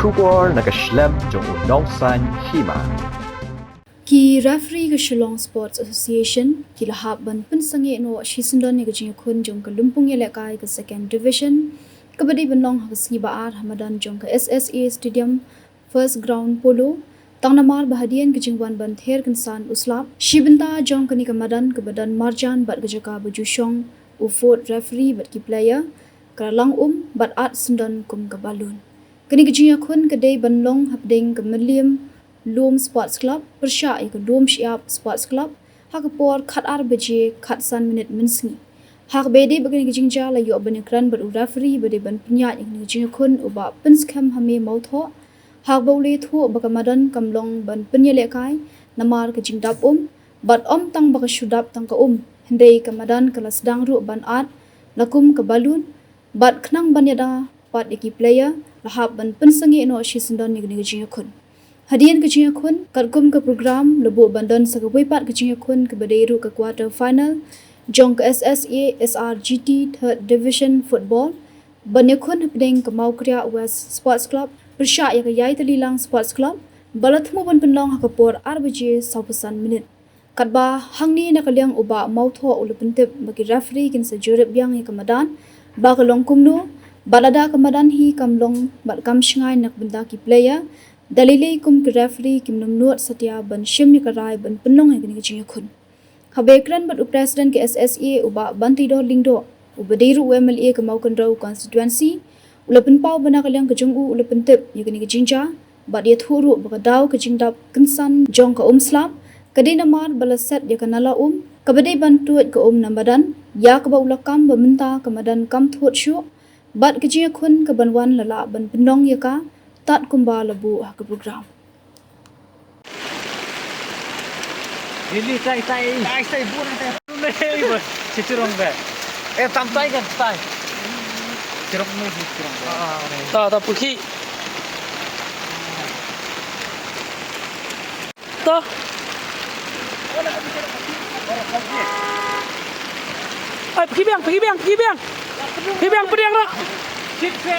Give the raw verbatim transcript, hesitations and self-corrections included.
Khubor na ka shlem jong u Nongsaiñ Hima. Ki referee ka Shillong Sports Association ki la hap ban pynsangeh noh shisyndon ïa ka jingïakhun jong ka lympung ïalehkai ka Second Division kaba dei ban long ha ka sngi ba ar ha madan jong ka S S A Stadium, First Ground Polo, tang namar ba hadien ka jingwan ban ther kynsan u slap, shi bynta jong kane ka madan kaba don marjan bad ka jaka ba ju shong u fourth referee bad ki player ka la lang um bad at syndon kum ka balloon. Kane ka jingïakhun ka dei ban long hapdeng ka Mylliem Lum Sports Club pyrshah ïa ka Lum Shyiap Sports Club ha ka por khatar baje khatsan minit mynsngi. Ha kaba ïadei bad kane ka jingjia la ïoh ban ïakren bad u referee ba dei ban pynïaid ïa kane ka jingïakhun, u Bah Pynskhem Hame Mawthoh, ha kaba u la ïathuh ba ka madan kam long ban pynïalehkai namar ka jingdap um, bad ym tang ba ka shu dap tang ka um, hynrei ka madan ka la sdang ruh ban at la kum ka balloon, bad khnang ban ïada pat ïa ki player la hap ban pynsangeh noh shisyndon ïa kane ka jingïakhun. Hadien ka jingïakhun, katkum ka program la buh ban don sa kawei pat ka jingïakhun kaba dei ruh ka quarter final jong ka S S A S R G T Third Division Football, ban ïakhun hapdeng ka Mawkriah West Sports Club pyrshah ïa ka Ïaityllilang Sports Club, ba la thmu ban pynlong ha ka por ar baje sawphew minit. Katba hangne na ka liang u Bah Mawthoh u la pyntip ba ki referee kin sa jurip biang ïa ka madan ba ka long kumno, bad lada ka madan hi kam long bad kam shngaiñ na ka bynta ki player, da lei lei kum ki referee kim nym nud satia ban shim ïa ka rai ban pynlong ïa kane ka jingïakhun. Haba ïakren bad u President ka S S A, u Bah Bantidor Lyngdoh, uba dei ruh u M L A ka Mawkynrew Constituency, u la pynpaw ba na ka liang ka jong u u la pyntip ïa kane ka jingjia bad ïathuh ruh ba ka daw ka jingdap kynsan jong ka umslap ka dei namar ba la set ïa ka nala um kaba dei ban tuid ka um na madan, ïa kaba u la kam ba mynta ka madan kam thut shuh, bad ka jingïakhun kaban wan la lah ban pynlong ïa ka tad kumba la buh ha ka program. Lili tai tai. Tai tai bun tai. Nei bos, chichrong ka. Eh, tam tai kan tai. Chichrong nei, chichrong ka. Ah, nei. Ta, ta pukhi. Ta. Ai, pukhi biang, pukhi biang, pukhi biang. Pukhi biang, pukhi biang rak. Chit se.